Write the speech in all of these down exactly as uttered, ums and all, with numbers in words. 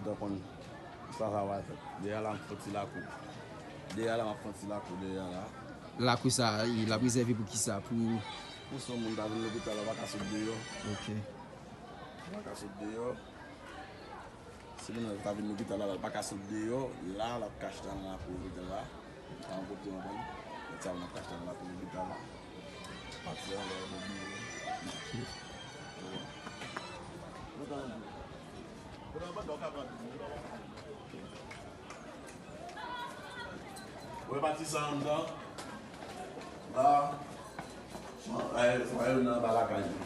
Ou konn sa sa va fèt. Dèyè la, m fè ti lakou. Dèyè la, m ap fè ti lakou dèyè la. Lakou sa, l ap rezève pou ki sa? Pou Pou si yon moun ta vin lopital la, pa ka sot deyò. Ok. Pa ka sot deyò. Si moun nan ta vin lopital la, l pa ka sot deyò. La, l ap ka chita nan lakou lopital la. Pa yon kote yon konn. Sa moun ap ka chita nan lakou lopital la. Pati anlè yon biwo. Ok. Wè pati sa anndan. La. Mwen, eh, mwen yo nan anba lakay yo.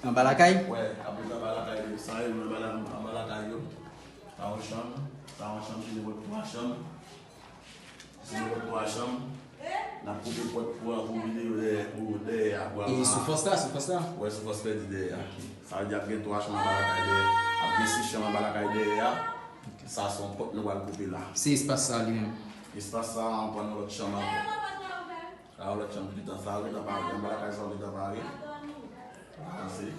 Anba lakay? Wè, apre anba lakay yo. Sa yo nan anba la-, anba lakay yo. Sa yon chanm. Sa yon chanm ki nenpòt twa chanm. Si nou twa chanm, n ap koupe pòt pou an pou vide yo dèyè, pou dèyè a, pou an. E sou fòs la, sou fòs la? Wè, sou fòs pèdi dèyè a. Ok. Sa vle di ap gen twa chanm anba lakay dèyè. Ap gen sis chanm anba lakay dèyè a. Ok. Sa se yon pòt nou pral koupe la. Se espas sa li menm? Espas sa, an pran yon lòt chanm ankò. Sa yon lòt chanm ki gentan pare, nan pare. Anba lakay sa yo gentan pare. Avanse.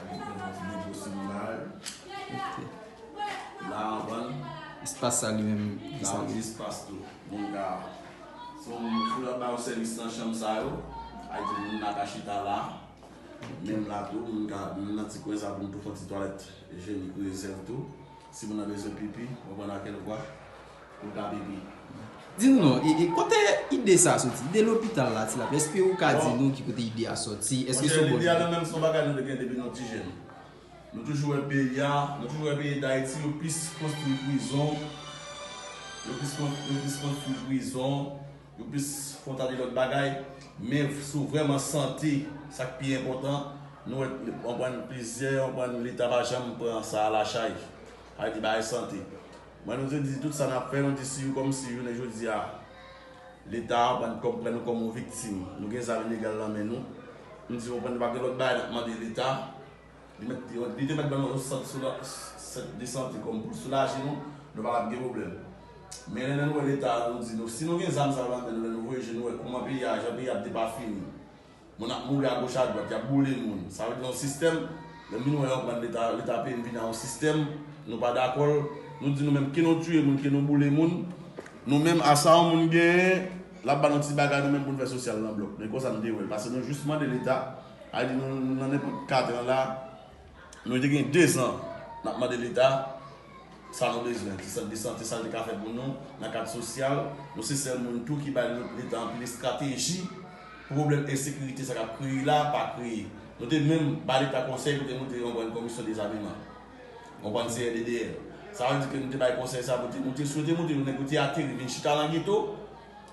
Avèk yon ti depo sou muraj. Ok. La, anprann. Espas sa li menm, ki sa li? Espas tou. Moun ka, si yon moun fou la ba yo sèvis nan chanm sa yo, ay di moun la ka chita la. Menm la tou, moun ka, menm nan ti kwen sa pou nou tou fè yon ti twalèt ijenik rezèv tou. Si moun nan bezwen pipi, ou konn a kèlkwa, ou ka pipi. Di nou non, e, e kote ide sa soti? Ide lopital la, Ti Lapli. Èske ou ka di nou ki kote ide a soti? Èske se yon bon ide? Monchè, ide a nou menm se yon bagay nou te gen depi nou ti jèn. Nou toujou wè peyi a, nou toujou wè peyi Dayiti, yo plis konstwi prizon, yo plis kon-, yo plis konstwi prizon, yo plis fè yon ta de lòt bagay, men sou vrèman sante, sa k pi enpòtan, nou wè, anprann plizyè, anprann Leta pa janm pran sa a lachay. Sa vle di bagay sante. Mwen, nou te di tout sa n ap fè, nou di si yo kòmsi jounen jodi a, Leta anprann kòm, pran nou kòm yon viktim. Nou gen zam ilegal nan men nou. Nou di anprann nou pa gen lòt bagay n ap mande Leta. Li mèt, li te mèt ban nou yon sant sou la, sant de sante kòm pou soulaje nou, nou pa t ap gen pwoblèm. Men lè nou wè Leta, nou di nou, si nou gen zam sa yo nan men nou, lè nou voye je, nou wè kòman peyi a, jan peyi a depafini. Moun ap mouri agoch adwat, y ap boule moun. Sa vle di yon sistèm, lè m vin wè yo pran Leta, Leta peyi m vin a yon sistèm, nou pa dakò l, nou di nou menm, ke nou tiye moun, ke nou boule moun, nou menm, a sa yon moun genyen, l ap ba nou ti bagay, nou menm pou n fè sosyal nan blòk. Men konsa nou te wè l, paske nou jis mande Leta, a di nou, nan nenpòt katran la, nou te gen dezan n ap mande Leta sa nou bezwen, ti sant de sante, sa l te ka fè pou nou nan kad sosyal. Nou se sèl moun tou ki bay Leta anpil estrateji pou pwoblèm ensekirite sa k ap kreye la pa kreye. Nou te menm bay Leta konsèy kote nou te antre nan komisyon dezameman. Konprann C R D D L. Sa vle di ke nou te bay konsèy sa pou te, nou te swete montre yo nèg yo te ateri, vin chita nan geto.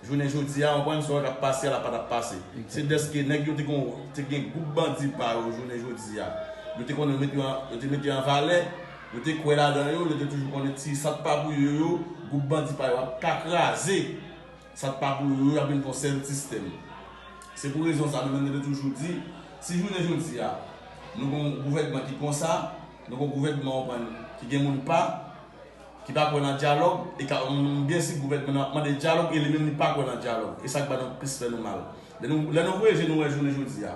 Jounen jodi a, w konprann sa w wè k ap pase a la pa t ap pase. Se dèske nèg yo te gen, te gen gwoup bandi pa yo jounen jodi a. Yo te konnen yo mete yo an, yo te mete yo an valè, yo te kwè ladan yo, yo te toujou konnen ti sa k pa pou yo yo, gwoup bandi pa yo ap ka kraze sa k pa pou yo yo, y ap vin fè yon sèl sistèm. Se pou rezon sa nou menm nou te toujou di, si jounen jodi a, nou gen yon gouvènman ki konsa, nou gen yon gouvènman w konprann ki gen moun pa, ki pa kwè nan dyalòg, e ka, m, m byen si gouvènman nan ap mande dyalòg, e li menm li pa kwè nan dyalòg. E sa k ba nou plis fè nou mal. Lè nou, lè nou voye je nou wè jounen jodi a,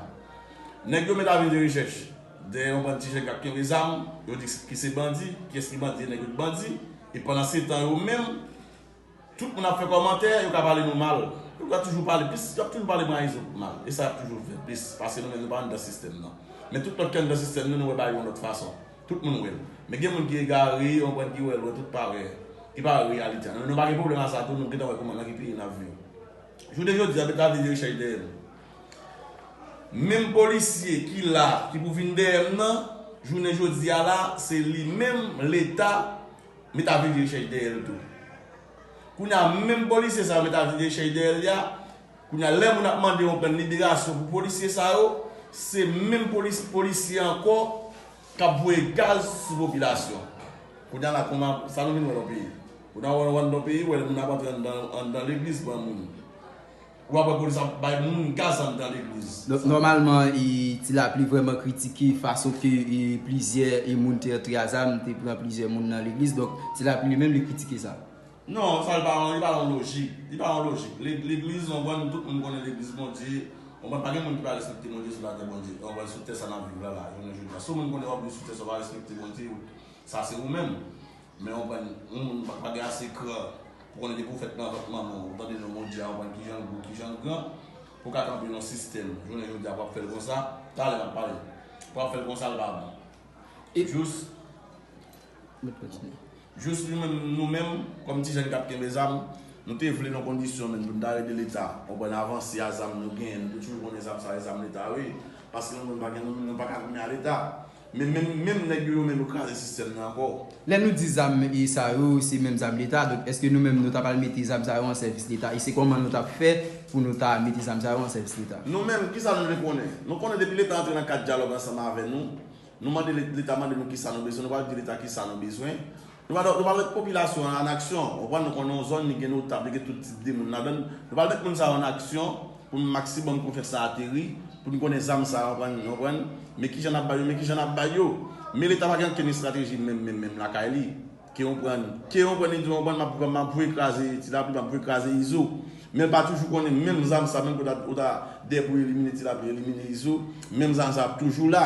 nèg yo mèt al vin de rechèch dèyè yon bann ti jèn k ap kenbe zam, yo di ki se bandi, kiyès ki bandi, e nèg yo t bandi, e pandan se tan yo menm, tout moun ap fè kòmantè, yo ka pale nou mal. Yo ka toujou pale plis, y ap toujou pale Mayizo mal. E sa y ap toujou fè plis, paske nou menm nou pa anndan sistèm nan. Men tout lòt ki anndan sistèm nan, nou wè bagay yo yon lòt fason. Tout moun wè l. Men gen moun ki egare, yon bann ki wè l, wè tout parèy. Ki pa wè reyalite a. Nou, nou pa gen pwoblèm a sa tou, nou gentan wè kòman, nan ki peyi n ap viv. Jounen jodi a, met la vin de rechèch dèyè nou. Menm polisye ki la, ki pou vin dèyè m nan, jounen jodi a la, se li menm Leta met avi de rechèch dèyè l tou. Kounye a, menm polisye sa yo met avi de rechèch dèyè l la, kounye a, lè moun ap mande yon plenn liberasyon pou polisye sa yo, se menm polis, polisye ankò k ap voye gaz sou popilasyon. Kounye a la, kòman, sa nou vin wè nan peyi? Kounye a, w wè nan peyi, w wè moun ap antre anndan, anndan legliz pran moun. Ou ap wè polis ap bay moun gaz anndan legliz. Donk, nòmalman, e, Ti Lapli vrèman kritike fason ke, e, plizyè, e, moun te antre a zam, te pran plizyè moun nan legliz. Donk, Ti Lapli li menm, li kritike sa. Non, sa li pa, li pa yon lojik. Li pa yon lojik. Le-, legliz, w konprann, tout moun konnen legliz Bondye. W konprann, pa gen moun ki pa respekte Bondye sou latè Bondye. W konprann, sou tè sa n ap viv la, la, jounen jodi a. Si yon moun konnen w ap viv sou tè sa, w pa respekte Bondye, sa se ou menm. Men w konprann, yon moun pa, pa gen ase kran pou konnen depi w fèt nan vant manman w, ou tande non Bondye a, ou konprann kijan l gwo, kijan l gran, pou w ka kanpe yon sistèm. Jounen jodi a, w ap fè l konsa, talè m ap pale. W ap fè l konsa, l pa bon. E jous, jous nou menm, nou menm, kòm ti jèn k ap kenbe zam, nou te vle nan kondisyon menm pou n ta ede Leta, w konprann, avanse a zam nou genyen, nou te toujou konnen zam sa, e zam Leta, wi. Paske nou menm pa gen, nou, nou pa ka goumen a Leta. Men menm, menm nèg yo, yo menm yo kraze sistèm nan ankò. Lè nou di zam e sa yo, se menm zam Leta, donk èske nou menm nou ta pral mete zam sa yo an sèvis Leta? E se kòman nou t ap fè pou nou ta mete zam sa yo an sèvis Leta? Nou menm, kisa nou vle konnen? Nou konnen depi Leta antre nan kad dyalòg ansanm avè nou, nou mande Le-, Leta mande nou kisa nou bezwen, nou pral di Leta kisa nou bezwen. Nou pral, nou pral met popilasyon an an aksyon. Ou konprann, nou konnen yon zòn, li gen notab, li gen tout tip de moun ladan l. Nou pral met moun sa yo an aksyon pou maksimòm konfyans la ateri, pou n konnen zam sa yo, konprann, konprann. Men kijan n ap bay yo, men kijan n ap bay yo. Men Leta pa gen okenn estrateji menm, menm, menm lakay li. Ke konprann, ke konprann, li di, konprann, m ap, m ap voye kraze Ti Lapli, m ap voye kraze Izo. Men l pa toujou konnen menm zam sa, menm ke w ta, w ta dè pou elimine Ti Lapli, elimine Izo, menm zam sa ap toujou la.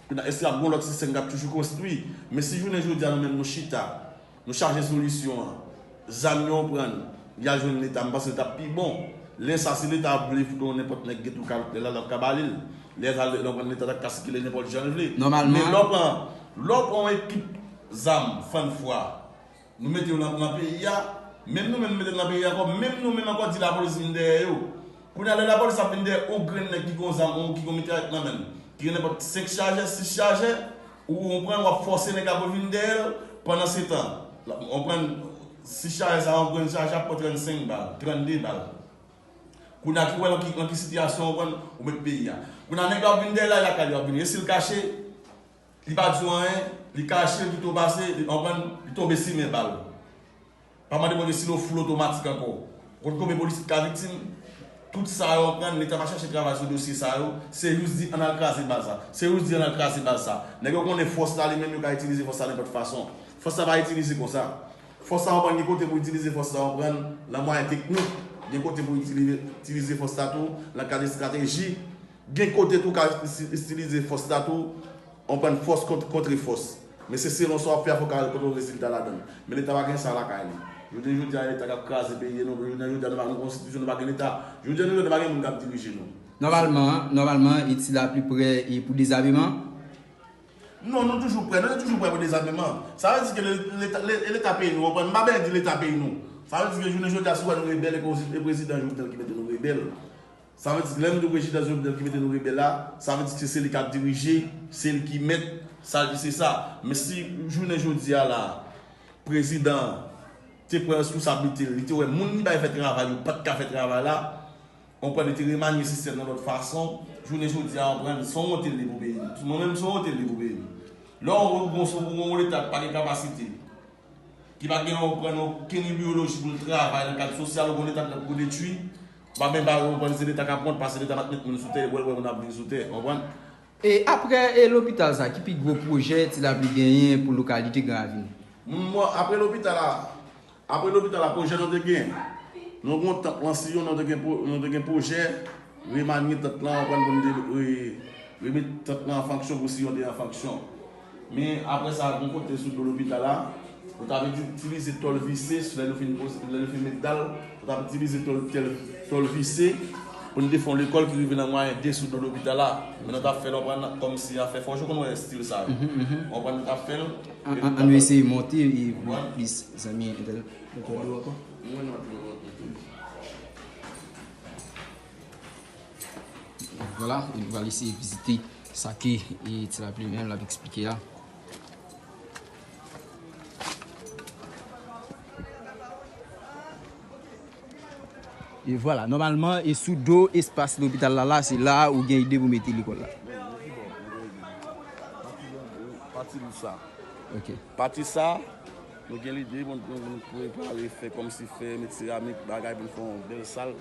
Kounye a, èske ap gen yon lòt sistèm k ap toujou konstwi? Men si jounen jodi a nou menm nou chita, nou chache solisyon an, zam yo pran, y al jwenn Leta, m panse l t ap pi bon. Lè sa, si Leta ap vle fout yon nenpòt nèg, gen tou ka, lè la, l ap ka ba li l. Lè sa, lè, lè w pran Leta, t ap ka sikile nenpòt jan l vle. Men lè w pran, lè w pran yon ekip zam, fann fwa, nou mete yo nan, nan peyi a, menm nou menm nou mete yo nan peyi a ankò, menm nou menm ankò di lapolis vin dèyè yo. Kounye a, lè lapolis ap vin dèyè yon grenn nèg ki gon zam, ou ki gon mitrayèt nan men l, ki gen nenpòt senk chajè, sis chajè, ou konprann, w ap fòse nèg la pou l vin dèyè l, pandansetan, w konprann, sis chajè sa, yon grenn chajè ap pran trannsenk bal, trannde bal. Kounye a, ki wè nan ki, nan ki sitiyasyon, w konprann, ou met peyi a. Kounye a, nèg la ap vin dèyè l la, e lakay li ap vini. E si l kache, li pa di w anyen, li kache, li tou pase, li, w konprann, li tonbe simen bal. Pa mande Bondye si l yon fou otomatik ankò. Ou konn konbyen polisye ki ka viktim? Tout sa yo, w konprann, Leta pa chache travay sou dosye sa yo. Se jis di, ann al kraze baz sa. Se jis di, ann al kraze baz sa. Nèg yo konnen fòs la, li menm, yo ka itilize fòs la nenpòt fason. Fòs la pa itilize konsa. Fòs la, w konprann, gen kote pou itilize fòs la, w konprann, nan mwayen teknik. Gen kote pou itilize, itilize fòs la tou, nan kad estrateji. Gen kote tou ka isi-, itilize fòs la tou, w konprann, fòs kont-, kontre fòs. Men se selon sa w ap fè a, fò w ka rekontre rezilta ladan l. Men Leta pa gen sa lakay li. Jounen jodi a, Leta k ap kraze peyi nou. Jounen jodi a, nou pa gen konstitisyon, nou pa gen Leta. Jounen jodi a, nou pa gen moun k ap dirije nou. Nòmalman, nòmalman, e Ti Lapli prè e pou dezameman? Non, nou toujou prè. Nou te toujou prè pou dezameman. Sa vle di ke le-, Leta, le-, Leta peyi nou, w konprann? M pa bezwen di Leta peyi nou. Sa vle di ke jounen jodi a, si w wè nou rebèl, e prezi-, e prezidan Jovenel ki mete nou rebèl. Sa vle di, lè m di w prezidan Jovenel ki mete nou rebèl la, sa vle di ke se li k ap dirije, se li ki mèt, sa l di se sa. Men si jounen jodi a la, prezidan an te pran responsablite l, li te wè moun li bay fè travay yo pa t ka fè travay la, w konprann, li te remanye sistèm nan lòt fason, jounen jodi a, w konprann, se yon wont li ye pou peyi nou. Mwen menm, se yon wont li ye pou peyi nou. Lè w wè w gon, w gon Leta ki pa gen kapasite, ki pa gen, w konprann, okenn ideyoloji pou l travay nan kad sosyal, ou konn Leta k ap kou detwi, w pa menm pa, w konprann, se Leta k ap wont, paske Leta pa t met moun sou tè, wè, wè, moun ap vin sou tè, w konprann? E apre, e lopital sa, ki pi gwo pwojè Ti Lapli genyen pou lokalite Gran Ravin? Bon, apre lopital la, apre lopital la, pwojè nou te gen, nou gon tanp lan Siyon, nou te gen pwo-, nou te gen pwojè remanye tanp lan, w konprann, pou n de-, re-, remet tanp lan an fonksyon pou Siyon te an fonksyon. Men apre sa, gon kote sou do lopital la, nou t ap itilize tòl vise, lè nou fin poze, lè nou fin met dal, nou t ap itilize tòl, tèl, tòl vise pou n te fè yon lekòl ki rive nan mwayen de sou do lopital la. Men nou t ap fè l, w konprann, kòmsi afè fò, ou konn wè estil sa yo. W konprann, nou t ap fè l. An, an, an nou eseye monte e pou plis zanmi entèl-, entèlo ankò. Vwala, e nou pral eseye vizite sa ke, e, Ti Lapli menm l ap eksplike a. E vwala, nòmalman, e sou do espas lopital la, la, se la ou gen ide pou mete lekòl la. Pati lou sa. Ok. Pati sa, nou gen lide pou n, pou n prepare, fè kòmsi fè, met seramik, bagay pou n fè yon bèl sal,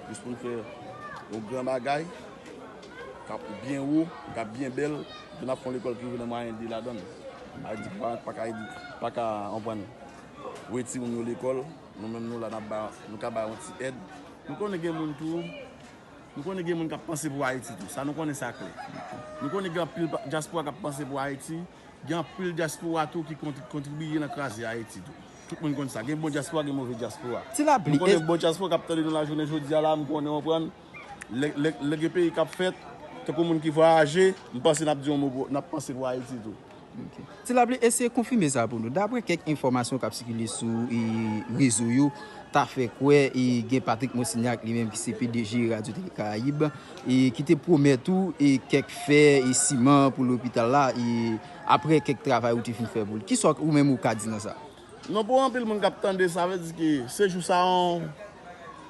jis pou n fè yon gran bagay, k ap byen wo, k ap byen bèl, epi n ap fè yon lekòl ki rive nan mwayen de ladan l. Sa vle di paran pa ka ede, pa ka, w konprann, retire moun yo lekòl, nou menm nou la, n ap ba, nou ka ba yon ti èd. Nou konnen gen moun tou, nou konnen gen moun k ap panse pou Ayiti tou, sa nou konnen sa klè. Nou konnen gen anpil pa-, dyaspora k ap panse pou Ayiti, Gen anpil dyaspora tou ki kontri- kontribiye nan kraze Ayiti tou. Tout moun konn sa. Gen bon dyaspora, gen move dyaspora. Ti Lapli, nou konnen bon dyaspora k ap tande nou lajounen jodi a la, m konnen, w konprann. Lè, lè, lè gen peyi k ap fèt, tankou moun ki vwayaje, m panse n ap di yon mo pou, n ap panse pou Ayiti tou. Ok. Ti Lapli, eseye konfime sa pou nou. Daprè kèk enfòmasyon k ap sikile sou e, rezo yo, ta fè kwè e, gen Patrick Monsignac, li menm ki se P D G Radyo Tele Karayib, e ki te pwomèt ou e, kèk fè e siman pou lopital la, e aprè kèk travay ou te fin fè pou li. Kisa ou menm ou ka di nan sa? Non, pou anpil moun k ap tande, sa vle di ke se jou sa, yon,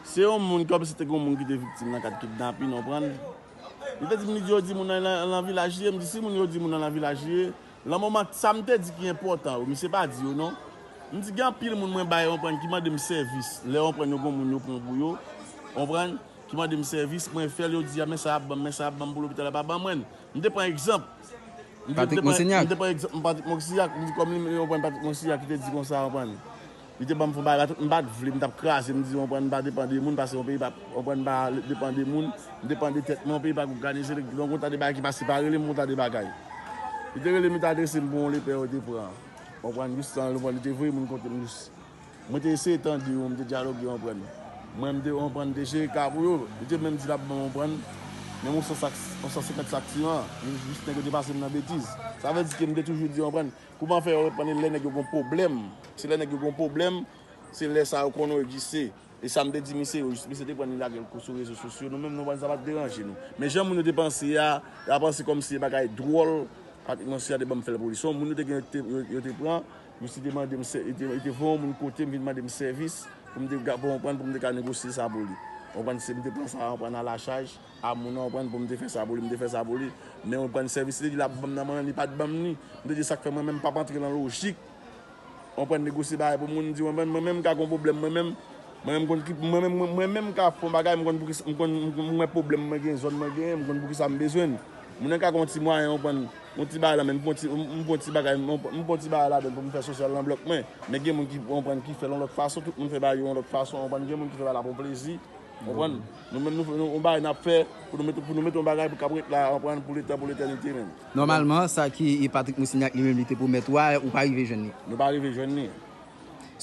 se yon moun kòmsi te gen yon moun ki te viktim nan kad kidnapin, w konprann. Li te di m, li di yo di moun nan nan, nan vilaj li ye. M di si moun yo di moun nan nan vilaj li ye, nan moman sa m te di ki enpòtan yo, misye pa di yo non. M di gen anpil moun mwen bay, w konprann, ki mande m sèvis. Lè, w konprann, yo gen moun yo pran pou yo, w konprann, ki mande m sèvis, mwen fè l, yo di a men sa y ap ban m, men sa y ap ban m pou lopital la, pa ban mwen l. M te pran egzanp. M te, m te Patrick pran, Monsignac. M te pran egzanp Patrick Monsignac, m di kòm li, w konprann, Patrick Monsignac ki te di konsa, w konprann. Li te ban m fon bagay la, tout m pa t vle, m t ap kraze, m di, w konprann, m pa depann de moun, paske yon peyi pa, w konprann, m pa depann de moun, m depann de tèt mwen, yon peyi pa k òganize, donk, yon ta de bagay ki pase pa rele m, yon ta de bagay. Li te rele m, li te adrese m pou yon lepè yo te pran. W konprann, jis tan, w konprann, li te voye moun kote m, jis. Mwen te eseye tande yo, m te dyaloge, w konprann. Mwen, m te, w konprann, m te chire ka pou yo. Li te menm di l ap ban m, w konprann, menm yon san sak, yon san senkant sak siman, jis nèg yo te pase m nan betiz. Sa vle di ke m te toujou di, w konprann, kouman fè yo reponn lè nèg yo gon pwoblèm? Se lè nèg yo gon pwoblèm, se lè sa yo konnen yo egziste. E sa m te di misye yo, jis misye te pran li lage l sou rezo sosyo. Nou menm, nou konprann, sa pa t deranje nou. Men jan moun yo te panse a, yo panse kòmsi e bagay dwòl, Patrick Monsignac te ban m fè l pou li. Se yon moun yo te gen, yo te, yo, yo te pran, misye te mande m sè-, yo te, yo te voye yon moun kote m, vin mande m sèvis pou m te ka, pou w konprann, pou m te ka negosye sa pou li. W konprann, se m te pran sa, w konprann, alachaj a moun nan, w konprann, pou m te fè sa pou li, m te fè sa pou li. Men w konprann, sèvis li di l ap ban m nan, mwen menm, li pa t ban m li. M te di sa k fè mwen menm m p ap antre nan lojik, w konprann, negosye bagay pou moun, di mwen menm, mwen menm m ka gon pwoblèm, mwen menm, mwen menm m konn ki, mwen menm, mwen, mwen menm m ka fè yon bagay, m konn pou ki, m konn, m, m wè pwoblèm mwen gen, zòn mwen genyen, m konn pou ki sa m bezwen l. Moun nan ka gon ti mwayen, w konprann, yon ti bagay la, men m pran ti, m, m pran ti bagay, m, m pran ti bagay ladan l pou m fè sosyal nan blòk mwen. Men gen moun ki, w konprann, ki fè l yon lòt fason, tout moun fè bagay yo yon lòt fason, w konprann, gen moun ki fè bagay la pou plezi. Konprann? Nou menm, nou, nou, yon bagay n ap fè pou nou mete, pou nou mete yon bagay pou k ap ret la, konprann, pou letan, pou letènite menm. Nòmalman, sa ki e Patrick Monsignac li menm li te pwomèt ou a, ou pa rive jwenn li. Nou pa rive jwenn li.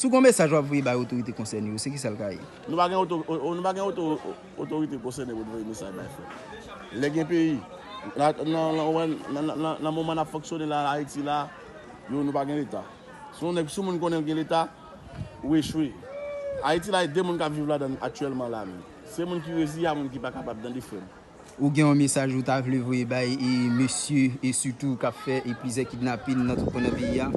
Si w gen yon mesaj w ap voye bay otorite konsène yo, se kisa l ka ye? Nou pa gen oto-, o-, o-, nou pa gen oto-, o-, otorite konsène pou n voye mesaj bay frè. Lè gen peyi, nan, nan, nan, nan, nan, nan, nan moman n ap fonksyone la, Ayiti la, yo, nou pa gen leta. Si yon nèg, si yon moun konnen l gen leta, ou echwe. Ayiti la, e de moun k ap viv ladan l aktyèlman la menm. Se moun ki reziye a moun ki pa kapab, tande frè m. Ou gen yon mesaj ou ta vle voye bay e mesye e sitou k ap fè e plizyè kidnapin nan tout kwen nan peyi a?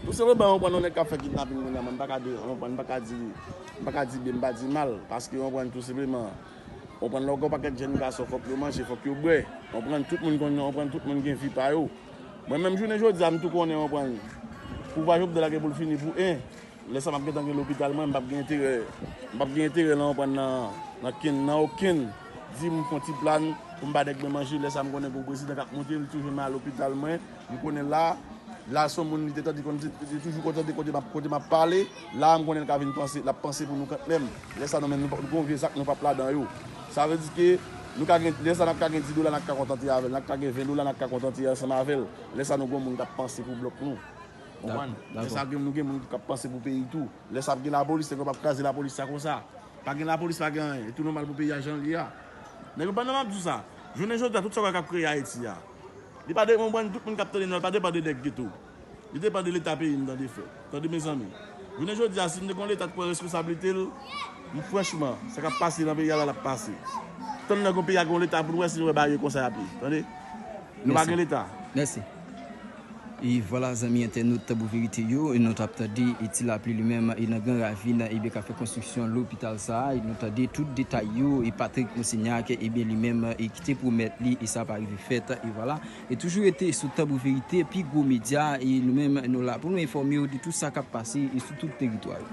Tou senpleman, w konprann, yon nèg k ap fè kidnapin kounye a, mwen, m pa ka di, w konprann, m pa ka di, m pa ka di byen, m pa di mal, paske, w konprann, tou senpleman, w konprann, lè w gen yon pakèt jèn gason, fòk yo manje, fòk yo bwè, w konprann, tout moun konn, w konprann, tout moun gen vi pa yo. Mwen menm, jounen jodi a, m tou konnen, w konprann, pouvwa Jovenel la gen pou l fini pou en. Lè sa m ap gentan gen lopital mwen, m p ap gen enterè, m p ap gen enterè nan, w konprann, nan, nan kenn, nan okenn. Di m fè yon ti plan pou m ba nèg mwen manje, lè sa m konnen gen yon prezidan k ap monte, li toujou nan lopital mwen, m konnen la, la se yon moun li te tande konn, li toujou konn tande kote m ap, kote m ap pale, la m konnen l ka vin panse, l ap panse pou nou kanmenm. Lè sa nou menm, nou pa, nou gen yon vye zak, nou p ap ladan yo. Sa vle di ke nou ka gen, lè sa n ap ka gen dis dola, n ap ka kontante avè l, n ap ka gen ven dola, n ap ka kontante ansanm avè l. Lè sa nou gen yon moun k ap panse pou blòk nou. Konprann? Dakò. Lè sa gen, nou gen moun k ap panse pou peyi tou. Lè sa ap gen lapolis, nèg yo p ap kraze lapolis sa konsa. Pa gen lapolis, pa gen anyen. E tou nòmal pou peyi a jan l ye a. Nèg yo, pandan m ap di w sa, jounen jodi a, tout sa w wè k ap kreye Ayiti a, li pa de, konprann, tout moun k ap tande nou, li pa depann de nèg geto. Li depann de leta peyi n, tande frè. Tande mezanmi. Jounen jodi a, si n te gen yon leta t pran responsablite l, m, franchman, sa k ap pase nan peyi a la, l ap pase. Tann nan gen yon peyi a gen yon leta pou n wè si n wè bagay yo konsa y ap ye. Tande? Nou pa gen leta. Mèsi. E vwala, zanmi entènot Tanbou Verite yo, e nou t ap tande e Ti Lapli li menm e nan Gran Ravin, ebyen, k ap fè konstriksyon lopital sa a, e nou tande tout detay yo, e Patrick Monsignac, ebyen, li menm, e ki te pwomèt li, e sa pa rive fèt, e vwala. E toujou rete sou Tanbou Verite, pi gwo medya, e nou menm, nou la pou nou enfòme w de tout sa k ap pase, e sou tout teritwa yo.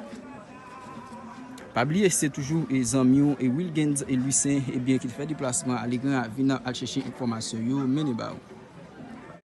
Pa bliye, se toujou, e zanmi w, e Wilgens, e Lucien, ebyen, ki te fè deplasman ale Gran Ravin, al chèche enfòmasyon yo, mennen ba ou.